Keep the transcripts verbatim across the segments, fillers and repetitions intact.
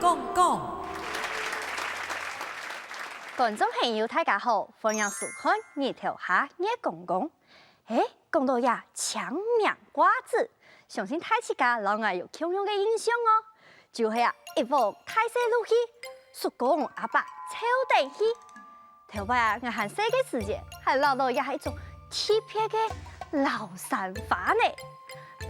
講講。觀眾朋友，大家好，歡迎收看日頭下月光光。誒，講到這清明掛紙，相信大自家摎𠊎有共樣个印象哦。就係啊，一屋大細入去，叔公阿伯湊等去。頭擺啊，𠊎還細个時節，還恅著這係一種特別个尞山花呢。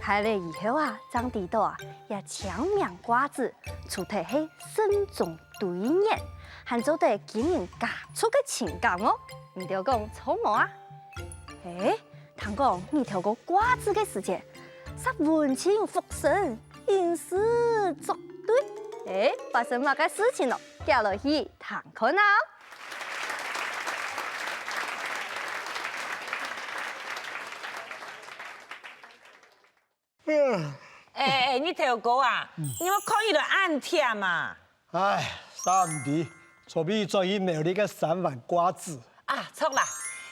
大了以後啊，正知著啊，這清明掛紙，除忒係慎終追遠，還做得經營家族个情感哦。你兜講著無啊？誒，聽講你兜過掛紙个時節，煞文靜有福神，吟詩作對。誒，發生麼个事情哦？接落去聽看啊！ 哎哎，日頭哥啊，你仰看起來恁悿啊？唉，煞毋知，昨晡轉去廟裡个山灣掛紙。啊，著啦，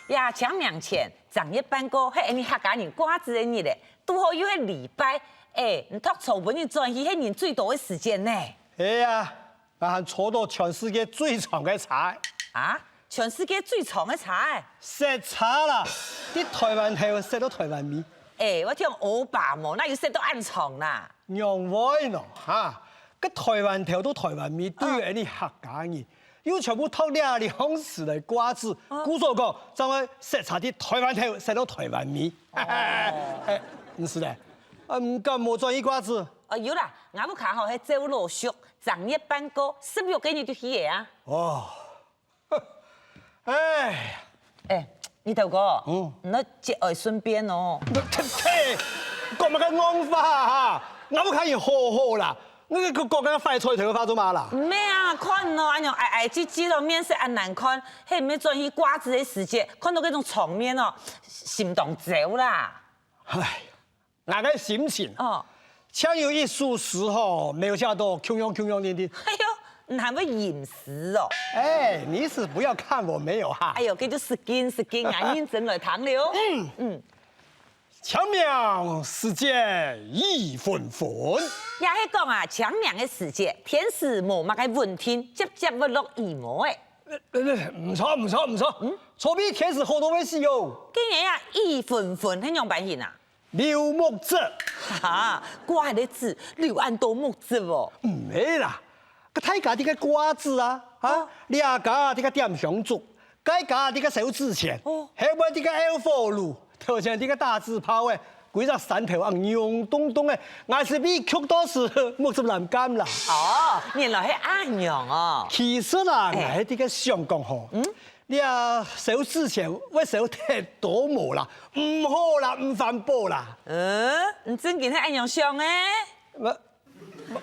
這清明前，正月半過，係𠊎俚客家人掛紙个日仔，堵好又係禮拜。哎，你擇昨晡日轉去係人最多个時節呢。係啊， 𠊎還坐著全世界最長个車。啊？全世界最長个車仔？塞車啦！對臺灣頭塞到臺灣尾。哎，𠊎聽烏白無，哪有塞到恁長啦？仰會呢？哈！該臺灣頭到臺灣尾，對於𠊎俚客家人，又全部擇這兩時來掛紙，故所講，正會塞車對臺灣頭塞到臺灣尾。哎，毋係咧，啊，毋敢無轉去掛紙。 哦，有啦，吾屋下吼係照老俗，正月半過，十六个日就去个啊。哦，哎，哎，日頭哥，嗯，你節哀順變哦。切，講麼个戇話啊？吾屋下人好好啦，你个講該壞菜頭个話做麼啦？毋係啊，看哦，恁樣哀哀唧唧咯，面色恁難看，係毋係轉去掛紙个時節，看著該種場面哦，心當焦啦。唉。 𠊎个心情，哦，像有一首詩吼，描寫到共樣共樣定定。哎喲，你還會吟詩哦？哎，你是不要看我沒有哈。哎喲，這就失敬失敬，𠊎認真來聽了。嗯嗯，清明時節雨紛紛。也係講啊，清明个時節，天時無麼个穩定，輒輒會落雨毛仔。毋著毋著毋著，昨晡天時好到會死哦。今年啊，雨紛紛，係仰般形啊？ 流目汁。哈，掛个紙流恁多目汁哦。毋係啦，該大家在該掛紙啊，哈，這家在該點香燭，該家在該燒紙錢，哦，後尾在該漚火爐，頭前在該打紙炮仔，歸隻山頭恁溶洞洞仔，𠊎係委屈到死，目汁濫泔啦。哦，原來係恁樣哦。其實啊，哎，𠊎係在該想講吼，嗯， 這燒紙錢會燒忒多無啦，毋好啦，毋環保啦。嗯，你正經係恁樣想个？毋，毋，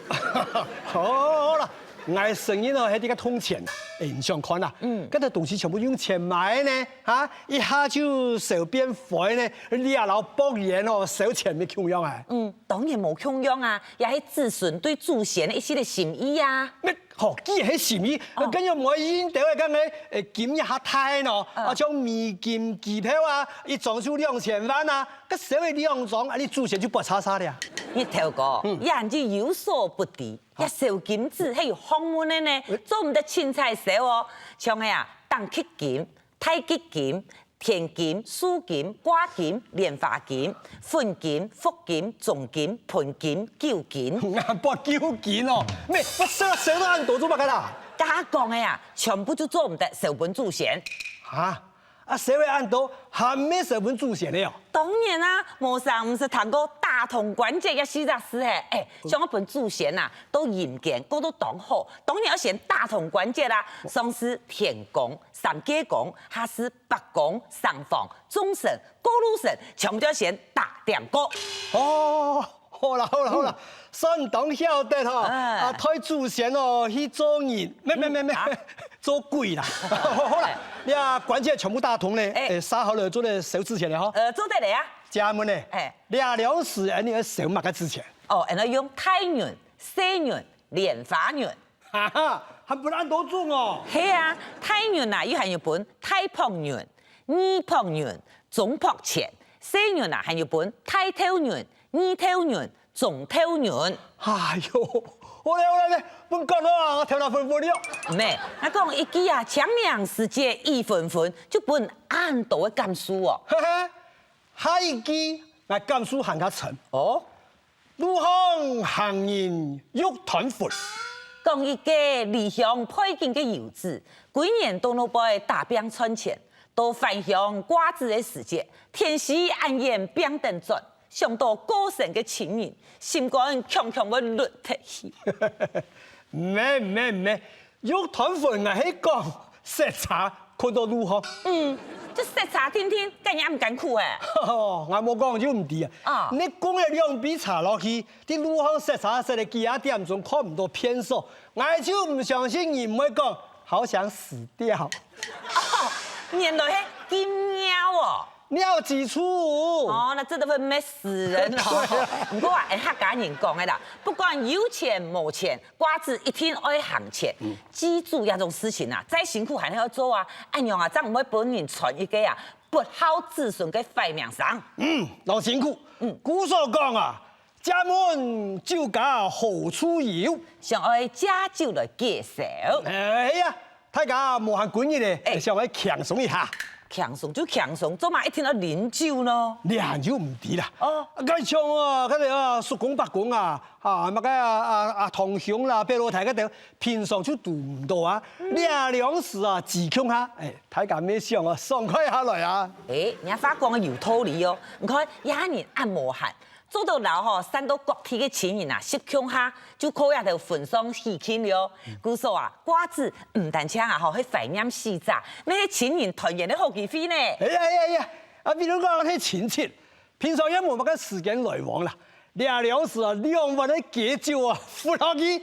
好啦，𠊎承認哦，係在該動錢。哎，你想看啊，嗯，該兜東西全部用錢買个呢，哈，一下就燒變灰呢，這摎駁煙哦，燒錢乜共樣啊。嗯，當然無共樣啊，也係子孫對祖先个一息个心意啊。 吼，既然係心意，哦，該仰毋會印兜仔該个，誒，金一下大喏，啊，像美金支票啊，一張就兩千萬啊，該燒个兩張，啊，你祖先就發煞煞了。日頭哥，嗯，你還係有所不知，啊，這燒金紙係有學問个呢，做毋得凊彩燒哦。像係啊，打擊金、太極金、 天金、樹金、卦金、蓮花金、粉金、福金、中金、盆金、九金。啊，八九金哦，咩，𠊎燒燒到恁多做麼个啦？頭下講个啊，全部就做毋得燒分祖先。哈？啊，燒个恁多，還毋係燒分祖先个哦？當然啊，無常毋識聽過打通關節這四隻字嘿。哎，想愛分祖先啊，到陰間過到當好，當然愛先打通關節啦。上至天公、三界公，下至伯公、三方、 眾神、過路神，全部都愛先打點過。哦，好啦好啦好啦，算當曉得吼。啊，代祖先哦去做人，咩咩咩咩，做鬼啦。好啦，你啊關節全部打通咧，哎，煞好了做得燒紙錢咧吼。呃，做得咧啊。借問咧，哎，這兩時恁樣愛燒麼个紙錢？哦，恁樣用大銀、細銀、蓮花銀。 哈哈，還分恁多種哦。係啊，大銀啊，又還有分大箔銀、二箔銀、中箔錢；細銀啊，還有分大透銀、二透銀、中透銀。哎喲，好咧，好咧，好咧，分講到啊，頭腦昏昏了。毋係，𠊎講一句啊，清明時節雨紛紛，就分恁多个感受哦。哈哈，下一句，𠊎感受還較深。哦，路項行人欲斷魂。講一個離鄉背井个遊子，歸年到外背打拚賺錢，到返鄉掛紙个時節，天時恁遠拚等轉， 想到過身个親人，心肝強強會裂忒去。毋係毋係毋係，欲斷魂𠊎係講塞車睏到路項。嗯，就塞車定定，該你毋艱苦欸。𠊎無講就毋知啊。啊。你講了兩杯茶落去，在路項塞車塞了幾下點鐘看毋到便所，𠊎就毋相信你毋會講好想死掉。哦，原來係金鳥哦。 鳥之處。哦，那真的會美死人哦。對啊。毋過啊，𠊎客家人講个啦，不管有錢無錢，掛紙一定愛行前。嗯。祭祖這種事情啊，再辛苦還係愛做啊，恁樣啊，正毋會分人傳一個啊，不孝子孫个壞名聲。嗯，老辛苦。嗯。古所講啊， 借問酒家何處有？想愛借酒來解愁。哎呀，大家無閒幾日咧，哎。想愛輕鬆一下。輕鬆就輕鬆，做麼一定愛啉酒呢？這就毋知啦。哦。該像啊，該个啊，叔公伯公啊，啊，麼个啊，啊，啊，堂兄啦，伯老弟該兜，平常就堵毋到啊。嗯。這兩時啊，聚共下，哎，大家乜想啊，爽快下來啊。哎，你話講个有道理哦。你看，這下人恁無閒， 做得摎吼，散到各地个親人啊，集共下，就靠這兜婚喪喜慶了。嗯。故所啊，掛紙毋單淨啊吼，係懷念死者，乜係親人團圓个好機會呢。哎呀哎呀哎呀，啊，比如講係親戚，平常也無麼个時間來往啦。這兩時啊，兩碗个雞酒啊，赴落去，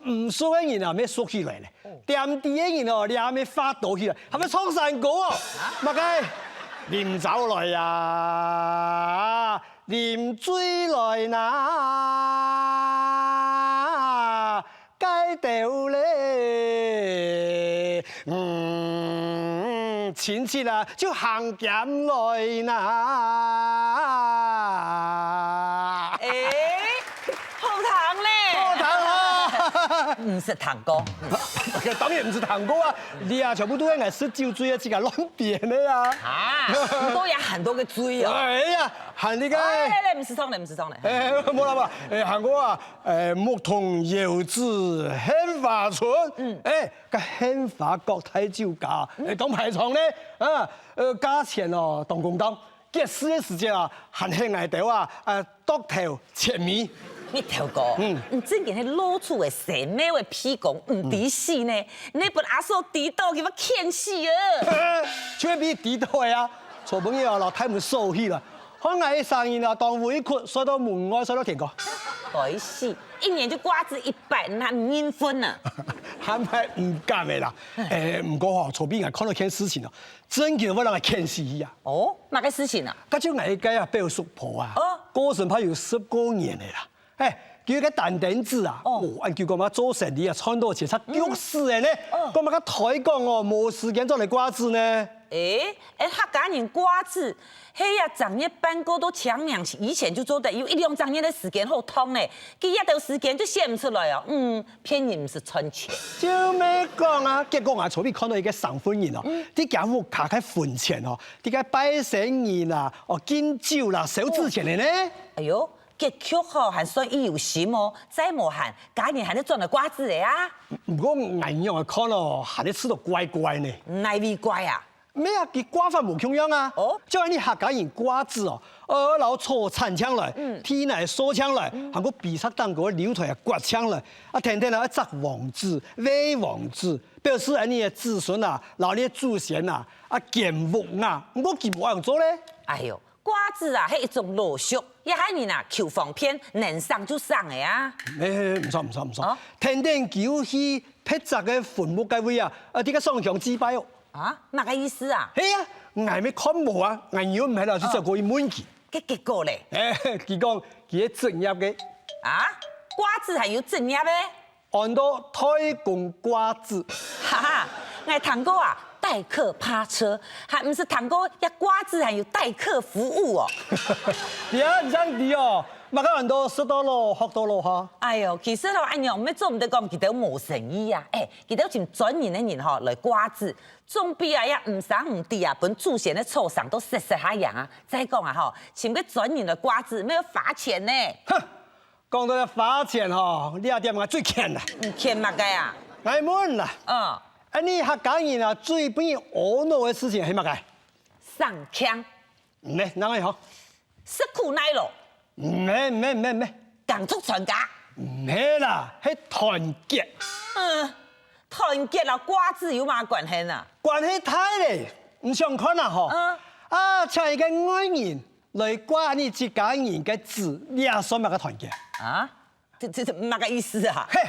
毋熟个人啊，乜熟起來咧。哦。恬恬个人哦，這乜話多起來，還會唱山歌哦。麼个？啉酒來呀，啉水來呐，該兜咧，嗯，親戚啊，就行兼來呐。哎， 好聽咧。好聽啊！毋識聽過。當然毋識聽過啊！這啊，全部都係𠊎食酒醉啊，自家亂編个啊。啊，毋過也很多个醉哦。哎呀，還你个。哎，來來，毋使唱咧，毋使唱咧。哎，無啦無啦，哎，還過啊，哎，牧童遙指杏花村。嗯。哎，該杏花閣大酒家，哎，當排場呢，啊，呃，價錢哦，當公道。 結事个時節啊，還喊𠊎兜啊，啊，剁頭切尾。日頭哥，嗯。你正經係老鼠个生貓个鼻公，毋知死呢！你分阿嫂知到，佢會譴死啊！就係分佢知到个啊！昨晡日啊，摎大門鎖起來，看𠊎一儕人啊，當委屈，睡到門外，睡到天光。該死，一年就掛紙一擺，你還毋認份啊？還歹毋敢个啦！欸，毋過吼，昨晡日𠊎看到件事情哦， 正經會摎𠊎譴死去啊！哦，麼个事情啊？該就𠊎一個啊，表叔婆啊，哦。過身怕有十過年个啦。欸，佢有個單丁子啊，哦。哦，恁久講嘛做生理啊，賺到錢煞激死个呢。哦。講嘛个推廣哦，無時間做來掛紙呢。欸，欸，客家人掛紙，係啊，正月半過到清明以前就做得，有一兩隻月个時間好擋呢。佢這兜時間就選毋出來哦。嗯， 騙人毋識賺錢。就係講啊，結果𠊎昨晡看到一個生份人哦，嗯。在厥屋下个墳前哦，在該拜神人啊，哦，敬酒啦，燒紙錢个呢。哎喲，結局吼還算佢有心哦，再無閒，家人還係轉來掛紙个啊。毋過𠊎仰仔看哦，還係試著怪怪呢。哪位怪啊？ 無啊，佢掛法無共樣啊。哦。就恁樣客家人掛紙哦，呃，摎草剷淨來，嗯。地泥掃淨來，嗯。還過碑石頂高个樓梯啊，刮淨來，啊，天天啊，愛紮黃紙、餵黃紙，表示恁樣个子孫啊，摎你个祖先啊，啊，建屋啊，毋過佢無恁樣做咧。哎喲，掛紙啊，係一種禮俗，也係人啊，求方便，能省就省个啊。欸，毋著，毋著，毋著。哦。天天佢去別隻个墳墓該位啊，啊，在該上香祭拜哦。 啊，麼个意思啊？係啊，𠊎乜看無啊，𠊎又毋係老師走過去問佢。該結果咧？欸，佢講佢係職業个。啊，掛紙還有職業个？安到代工掛紙。哈哈，𠊎聽過啊，代客泊車，還毋識聽過這掛紙還有代客服務哦。你啊，你正知哦，麼个安到食到老，學到老哈？哎喲，其實咯，恁樣毋係做毋得講佢兜無誠意啊。哎，佢兜尋專業个人吼來掛紙，總比啊也毋聲毋知啊，分祖先个草生到食食下樣啊。再講啊吼，尋個專人來掛紙，乜愛花錢呢。哼，講到愛花錢吼，這點𠊎最譴啦。你譴麼个啊？𠊎問啦，嗯，恁呢客家人啊最分人懊惱个事情係麼个？省儉。毋係，哪位吼？ 食苦耐勞。毋係，毋係，毋係，毋係。耕畜傳家。毋係啦，係團結。嗯，團結摎掛紙有麼關係呢？關係大咧，你想看啊吼。嗯。啊，請一個外人來掛你自家人个紙，這算麼个團結？啊？這、這、這麼个意思啊？嘿，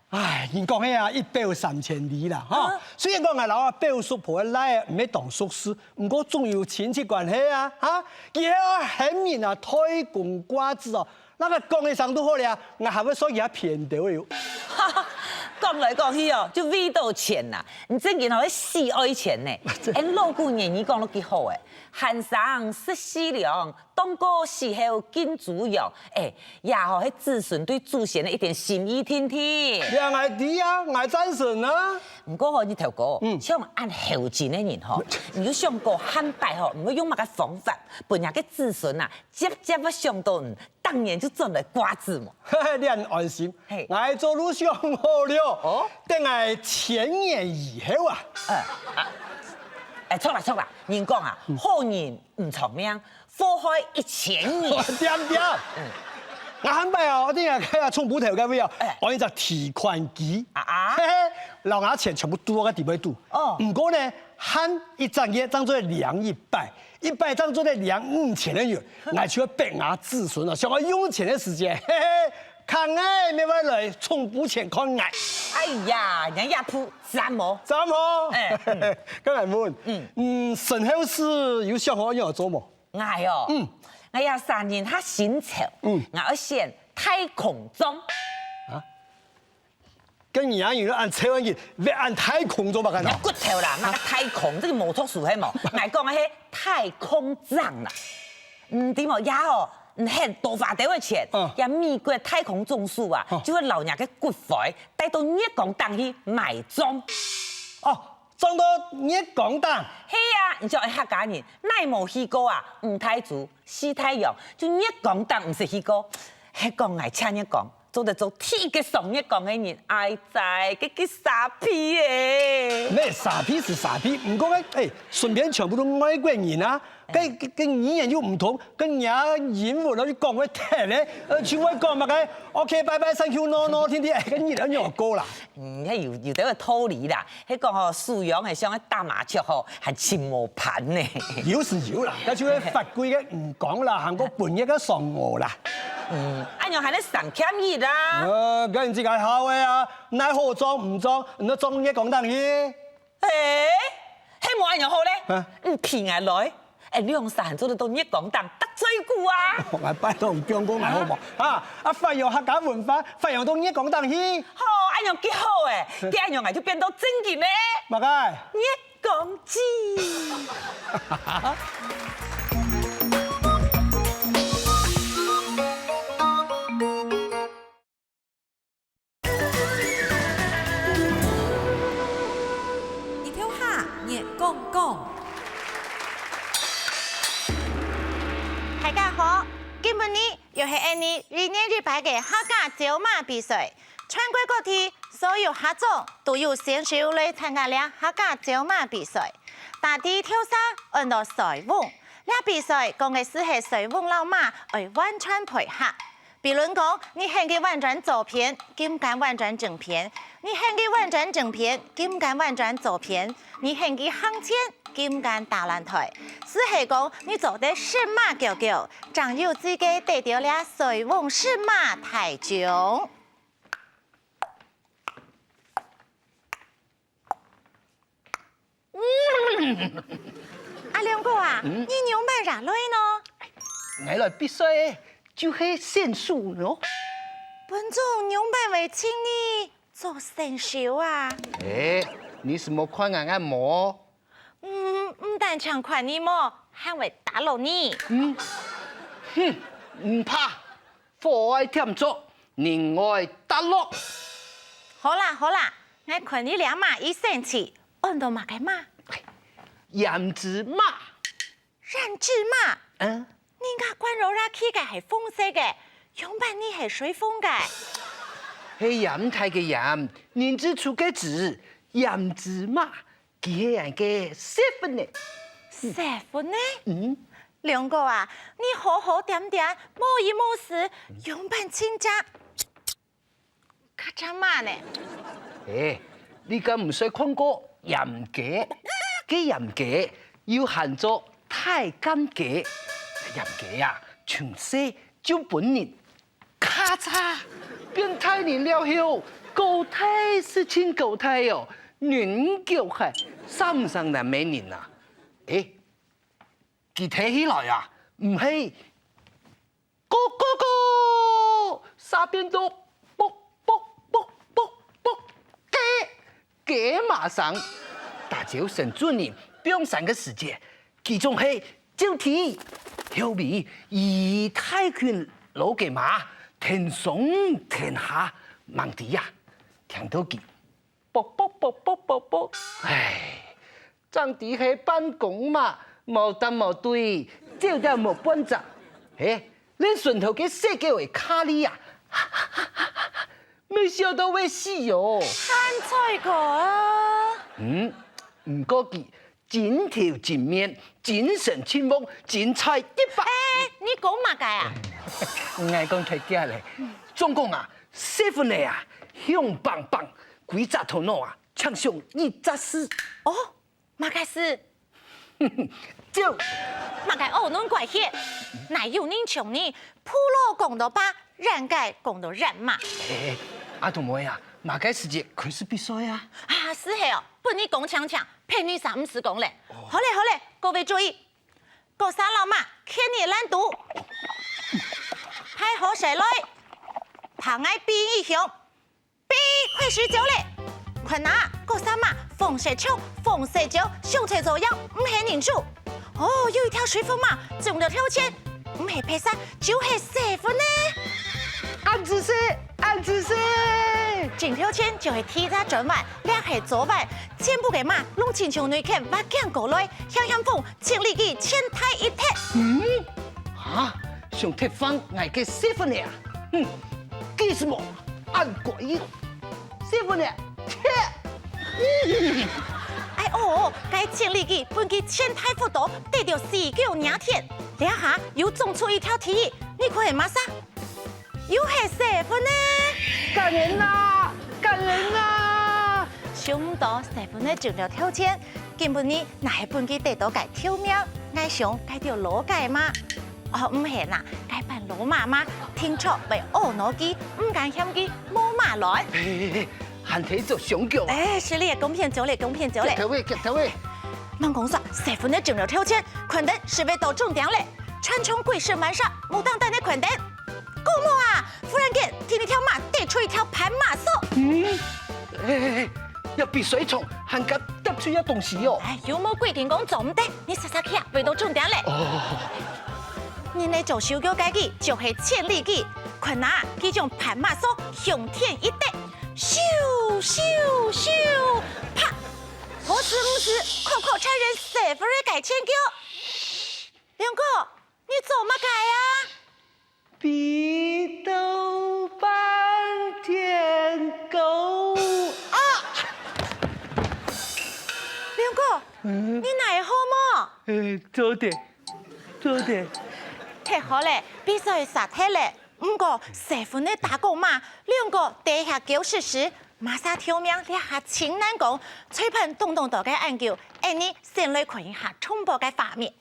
唉，人講个啊，一表三千里啦，哈。啊。雖然講𠊎摎阿表叔婆个倈仔毋係當熟事，毋過總有親戚關係啊，哈。佢係喊人啊，代工掛紙哦，該佢講一聲都好了，𠊎還會算佢較便宜个喲。講來講去哦，就為著錢吶，你正經吼係死愛錢呢。這，𫣆老古人言講到幾好誒，閒生食四兩， 當過死後敬豬羊，誒，也吼係子孫對祖先个一點心意定定。這𠊎知啊，𠊎贊成啊。毋過吼，日頭哥，嗯。像恁孝敬个人吼，你有想過下擺吼，你會用麼个方法，分若个子孫啊，輒輒會想到你，逐年就轉來掛紙無？這恁安心，嘿。𠊎早就想好了。哦？等𠊎千年以後啊。嗯，啊，誒，著啦著啦，人講啊，好人毋長命， 禍害一千年。恬恬。嗯。𠊎下擺哦，一定愛去啊，衝埔頭該位哦，哎。安一隻提款機。啊啊。嘿嘿，摎𠊎錢全部堵到該底背肚。哦。毋過呢，限一隻月正做得領一擺，一擺正做得領五千个銀。𠊎就愛逼𠊎子孫哦，想愛用錢个時節，嘿嘿，看𠊎乜會來衝埔前看𠊎。哎呀，人家也不讚哦。讚哦。哎，嗯。該𠊎問，嗯。嗯，身後事有想好愛仰般做無？ 𠊎哦，嗯。𠊎也生人較辛苦，嗯。𠊎愛選太空葬。啊？該你啊，你恁臭恁去，愛安太空做麼个呢？你骨頭啦，麼个太空，這個無讀書係無？𠊎講个係太空葬啦。嗯，知無？也哦，你很多花兜个錢，嗯。也美國太空總署啊，嗯。就會摎若个骨灰帶到月光頂去埋葬。哦， 葬到月光頂。係啊，你像𠊎客家人，哪無去過啊？五大洲、四大洋，就月光頂毋識去過。係講𠊎請月光，做得做第一個上月光个人，哀哉，該个沙鼻誒！乜沙鼻係沙鼻，毋過个，誒，順便全部都外國人啊，該、該、該語言又毋通， 該若英文都講會忒咧，呃，就會講麼个OK，bye bye，thank you，no，no，天天，哎，該日仔仰過啦。嗯，該有、有兜个道理啦。該講吼，輸贏係像該打麻雀吼，還尋無伴呢。有是有啦，該就係法規个毋講啦，還過本業个上我啦。嗯，恁樣還係省儉一啦。呃，該你自家好个啊，哪好裝毋裝，你都裝月光頂去。 誒，係無恁樣好咧？啊？你陪𠊎來，誒，兩儕還做得到月光頂搭嘴鼓啊！𠊎拜託你，放過𠊎好無？啊，啊，發揚客家文化，發揚到月光頂去。好，恁樣幾好誒，該恁樣𠊎就變到正經咧。麼个？月光姊。日頭下，月光光。大家好，今晡日又係𫣆俚一年一擺个客家椒麻比賽。全國各地所有客庄都有選手來參加這客家椒麻比賽。大體調查安到衰翁，這比賽講个就係衰翁摎馬愛完全配合。 比論講，你喊佢完全左片，佢毋敢完全正片；你喊佢完全正片，佢毋敢完全左片；你喊佢向前，佢毋敢打爛台。就係講，你做得十馬轎轎，正有資格得到這衰翁十馬大獎。 阿良哥啊，嗯？你仰般也來呢？𠊎來比賽，就係選手咯。分眾仰般會請你做選手啊？誒，你係無看𠊎恁無？嗯，毋單淨看你無，還會打落你。嗯，哼，毋怕。火愛添著，人愛搭落。好啦好啦，𠊎看你這馬已生趣，安到麼个嘛？胭脂媽。胭脂媽？嗯。人家關老爺去个係紅色个，仰般你係水紅个？係胭大个胭，人之初个之，胭脂媽。 佢係𠊎个細分仔。細分仔？嗯。龍哥啊，你好好恬恬，無意無事，仰般親家較正嘛呢？欸，你敢毋識看過閹雞？該閹雞又喊做太監雞。閹雞啊，從細就分人 咔嚓，變大人了後，搞大事情搞大哦，人腳係三上難咩人啊！欸，佢提起來啊，毋係咕咕咕，煞變到啵啵啵啵啵，雞雞嫲聲。打朝晨準人放山个時節， 佢總係照知，後尾一大群老雞嫲，天上天下吂知啊，聽到佢啵啵啵啵啵啵，唉，正知係半公嫲，無擔無對，走到無半隻，嘿，連脣頭个細狗仔卡哩啊， 乜笑到會死哦！還在講啊？嗯，毋過佢精頭精面，精神盡旺，精彩一百。欸，你講麼个啊？𠊎講忒遽咧。總講啊，細分仔啊，雄棒棒，歸隻頭腦啊，淨想一隻事。哦， 麼个事？就麼个烏龍怪穴，哪有人像你，痀老講到爸，爛雞講到爛嫲？欸，阿童妹啊，麼个時節開始比賽啊？啊，係係哦，分你講淨淨，騙你煞毋使講咧。好咧好咧，各位注意，各儕老嫲，牽你爛肚，排好勢來，拍𠊎嗶一響。 嗶，開始走咧！看啊，各儕嫲，紅色腳，紅色腳，手齊左右，毋係人手。哦，有一條水紅嫲，中了頭籤，毋係別儕，就係細分仔。恁仔細，恁仔細！中頭籤就係第一隻轉彎，這係左彎，全部个嫲攏親像內圈，挖鏡過來，向向風， 千里GPS，千大一垤。嗯？哈？想忒放𠊎个細分仔啊？哼，記住無？恁乖哦！細分仔，切！哎哦，該千里GPS分佢千大幅度，得到四九廿天。這下又中出一條題，你看係麼儕？ 又係細分仔！感恩啊，感恩啊！想毋到細分仔中了頭籤，今晡日若係分佢得到該頭名，𠊎想該條老雞嫲。哦，毋係啦，該班老嫲嫲定著會懊惱佢，毋敢喊佢無嫲來。嘿嘿嘿，還提著相叫啊！哎，失禮，公平酒咧，公平酒咧。夾頭仔，夾頭仔。吂講煞，細分仔中了頭籤，看等係會到終點咧。 穿窗過市蠻煞，無單單个看等。姑母啊，忽然間，第二條嫲跌出一條蟠嫲索。嗯？哎哎哎，這比賽場還敢跌出這東西哦？哎，又無規定講做毋得，你煞煞去啊，會到終點咧。哦。人仔做手腳該支就係千里GPS，看啊，佢將蟠嫲索向天一擲，咻咻咻，啪！好死毋死，確確纏等細分仔个前腳。 龍哥，你做麼个啊？飛到半天高。啊！龍哥，嗯？你哪會好無？哎，做得，做得。忒好咧，比賽煞忒咧。毋過，細分仔打過嫲，龍哥在下狗屎屎，麼儕頭名這下盡難講，裁判動動到个恁久，恁呢先來看一下重播个畫面。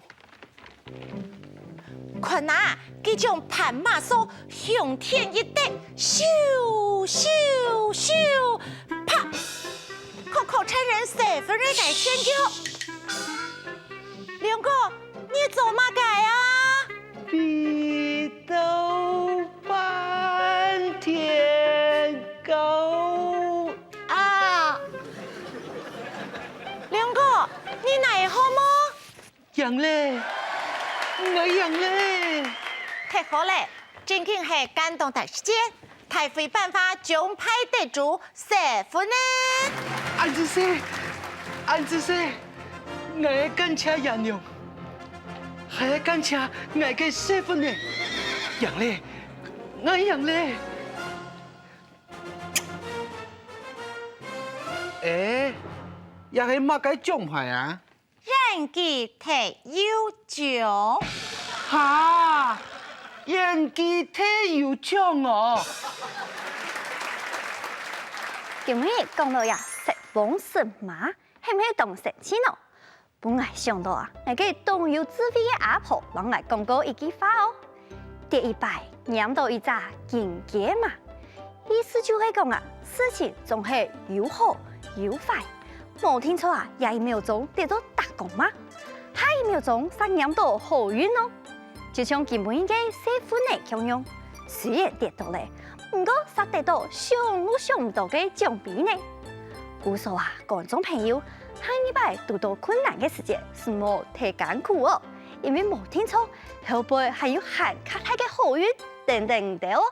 看啊，佢將蟠嫲索向天一擲，咻咻咻，啪！確確纏等細分仔个前腳。龍哥，你做麼个啊？飛到半天高啊！龍哥，你哪會好無？ 贏咧！𠊎贏咧！忒好咧！正經係感動大世界，大會頒發獎牌得主細分仔。恁仔細，恁仔細，𠊎感謝爺娘，還愛感謝𠊎个細分仔。贏了，𠊎贏了！欸，這係麼个獎牌啊？ 演技特優獎。哈！演技特優獎哦！今晡日講到這食翁食馬，係毋係當生趣呢？分𠊎想到啊，𠊎个當有智慧个阿婆摎𠊎講過一句話哦。 第一擺拈著一隻金雞嫲，意思就係講啊，事情總係有好有壞，無定著啊，這一秒鐘得著打工嫲，下一秒鐘煞拈著好運哦。就像今晡日个細分仔共樣，雖然跌倒了，毋過煞得著想都想毋到个獎杯呢。故所啊，觀眾朋友，下二擺堵著困難个時節，毋好忒艱苦哦，因為無定著 後背還有還較大个好運等等你兜哦。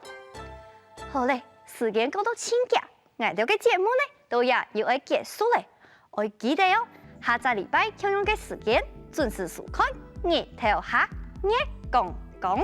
好了，時間過到盡遽，𠊎兜个節目呢，到這又愛結束了。愛記得哦，下隻禮拜共樣个時間，準時收看日頭下月光光。